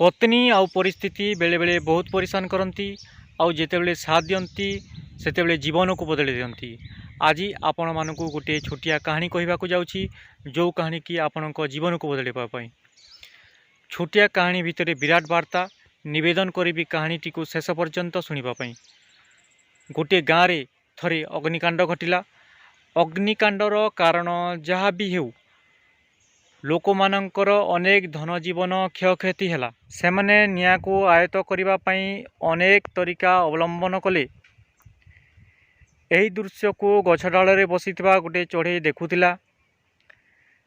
ପତ୍ନୀ ଆଉ ପରିସ୍ଥିତି ବେଳେବେଳେ ବହୁତ ପରିଶାନ କରନ୍ତି, ଆଉ ଯେତେବେଳେ ସାଥ ଦିଅନ୍ତି, ସେତେବେଳେ ଜୀବନକୁ ବଦଳାଇ ଦିଅନ୍ତି। ଆଜି ଆପଣମାନଙ୍କୁ ଗୋଟିଏ ଛୋଟିଆ କାହାଣୀ କହିବାକୁ ଯାଉଛି, ଯେଉଁ କାହାଣୀ କି ଆପଣଙ୍କ ଜୀବନକୁ ବଦଳାଇବା ପାଇଁ। ଛୋଟିଆ କାହାଣୀ ଭିତରେ ବିରାଟ ବାର୍ତ୍ତା। ନିବେଦନ କରିବି କାହାଣୀଟିକୁ ଶେଷ ପର୍ଯ୍ୟନ୍ତ ଶୁଣିବା ପାଇଁ। ଗୋଟିଏ ଗାଁରେ ଥରେ ଅଗ୍ନିକାଣ୍ଡ ଘଟିଲା। ଅଗ୍ନିକାଣ୍ଡର କାରଣ ଯାହା ବି ହେଉ, ଲୋକମାନଙ୍କର ଅନେକ ଧନ ଜୀବନ କ୍ଷୟକ୍ଷତି ହେଲା। ସେମାନେ ନିଆଁକୁ ଆୟତ୍ତ କରିବା ପାଇଁ ଅନେକ ତରିକା ଅବଲମ୍ବନ କଲେ। ଏହି ଦୃଶ୍ୟକୁ ଗଛ ଡାଳରେ ବସିଥିବା ଗୋଟିଏ ଚଢ଼େଇ ଦେଖୁଥିଲା।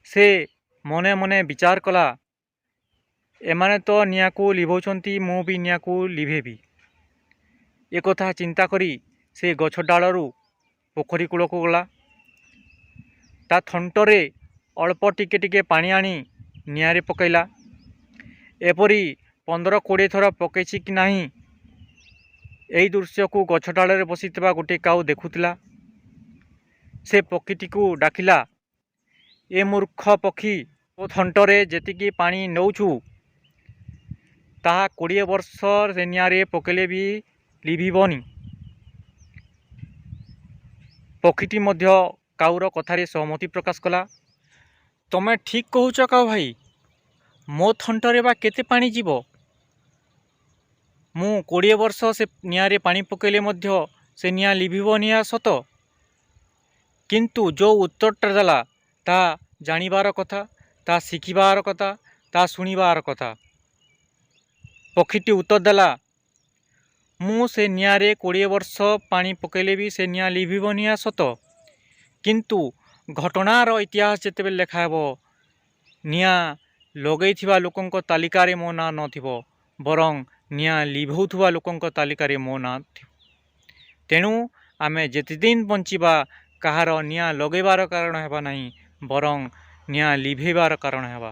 ସେ ମନେ ମନେ ବିଚାର କଲା, ଏମାନେ ତ ନିଆଁକୁ ଲିଭଉଛନ୍ତି, ମୁଁ ବି ନିଆଁକୁ ଲିଭେଇବି। ଏକଥା ଚିନ୍ତା କରି ସେ ଗଛ ଡାଳରୁ ପୋଖରୀ କୂଳକୁ ଗଲା। ତା ଥଣ୍ଟରେ ଅଳ୍ପ ଟିକେ ଟିକେ ପାଣି ଆଣି ନିଆଁରେ ପକାଇଲା। ଏପରି 15-20 ଥର ପକାଇଛି କି ନାହିଁ, ଏହି ଦୃଶ୍ୟକୁ ଗଛ ଡାଳରେ ବସିଥିବା ଗୋଟିଏ କାଉ ଦେଖୁଥିଲା। ସେ ପକ୍ଷୀଟିକୁ ଡାକିଲା, "ଏ ମୂର୍ଖ ପକ୍ଷୀ, ତୋ ଥଣ୍ଟରେ ଯେତିକି ପାଣି ନେଉଛୁ, ତାହା 20 ବର୍ଷ ସେ ନିଆଁରେ ପକାଇଲେ ବି ଲିଭିବନି।" ପକ୍ଷୀଟି ମଧ୍ୟ କାଉର କଥାରେ ସହମତି ପ୍ରକାଶ କଲା। "ତମେ ଠିକ୍ କହୁଛ କାଉ ଭାଇ। ମୋ ଥଣ୍ଟରେ ବା କେତେ ପାଣି ଯିବ? ମୁଁ 20 ବର୍ଷ ସେ ନିଆଁରେ ପାଣି ପକାଇଲେ ମଧ୍ୟ ସେ ନିଆଁ ଲିଭିବନି, ଏହା ସତ।" କିନ୍ତୁ ଯେଉଁ ଉତ୍ତରଟା ଦେଲା, ତାହା ଜାଣିବାର କଥା, ତାହା ଶିଖିବାର କଥା, ତାହା ଶୁଣିବାର କଥା। ପକ୍ଷୀଟି ଉତ୍ତର ଦେଲା, "ମୁଁ ସେ ନିଆଁରେ 20 ବର୍ଷ ପାଣି ପକାଇଲେ ବି ସେ ନିଆଁ ଲିଭିବନି, ଏହା ସତ। କିନ୍ତୁ ଘଟଣାର ଇତିହାସ ଯେତେବେଳେ ଲେଖା ହେବ, ନିଆଁ ଲଗେଇଥିବା ଲୋକଙ୍କ ତାଲିକାରେ ମୋ ନାଁ ନଥିବ, ବରଂ ନିଆଁ ଲିଭଉଥିବା ଲୋକଙ୍କ ତାଲିକାରେ ମୋ ନାଁ ଥିବ। ତେଣୁ ଆମେ ଯେତେଦିନ ବଞ୍ଚିବା, କାହାର ନିଆଁ ଲଗେଇବାର କାରଣ ହେବା ନାହିଁ, ବରଂ ନିଆଁ ଲିଭେଇବାର କାରଣ ହେବା।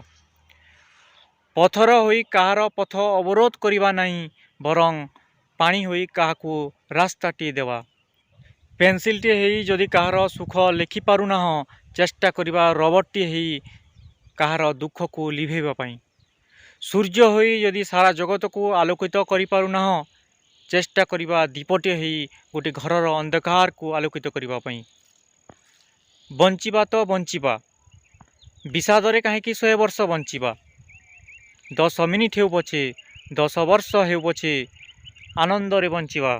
ପଥର ହୋଇ କାହାର ପଥ ଅବରୋଧ କରିବା ନାହିଁ, ବରଂ ପାଣି ହୋଇ କାହାକୁ ରାସ୍ତାଟିଏ ଦେବା। ପେନସିଲଟିଏ ହେଇ ଯଦି କାହାର ସୁଖ ଲେଖିପାରୁନାହଁ, ଚେଷ୍ଟା କରିବା ରବରଟିଏ ହେଇ କାହାର ଦୁଃଖକୁ ଲିଭେଇବା ପାଇଁ। ସୂର୍ଯ୍ୟ ହୋଇ ଯଦି ସାରା ଜଗତକୁ ଆଲୋକିତ କରିପାରୁନାହଁ, ଚେଷ୍ଟା କରିବା ଦୀପଟିଏ ହେଇ ଗୋଟେ ଘରର ଅନ୍ଧକାରକୁ ଆଲୋକିତ କରିବା ପାଇଁ। ବଞ୍ଚିବା ତ ବଞ୍ଚିବା, ବିଷାଦରେ କାହିଁକି 100 ବର୍ଷ ବଞ୍ଚିବା? 10 ମିନିଟ୍ ହେଉ ପଛେ, 10 ବର୍ଷ ହେଉ ପଛେ, ଆନନ୍ଦରେ ବଞ୍ଚିବା।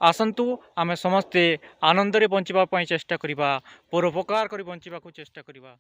ଆସନ୍ତୁ, ଆମେ ସମସ୍ତେ ଆନନ୍ଦରେ ବଞ୍ଚିବା ପାଇଁ ଚେଷ୍ଟା କରିବା, ପରୋପକାର କରି ବଞ୍ଚିବାକୁ ଚେଷ୍ଟା କରିବା।"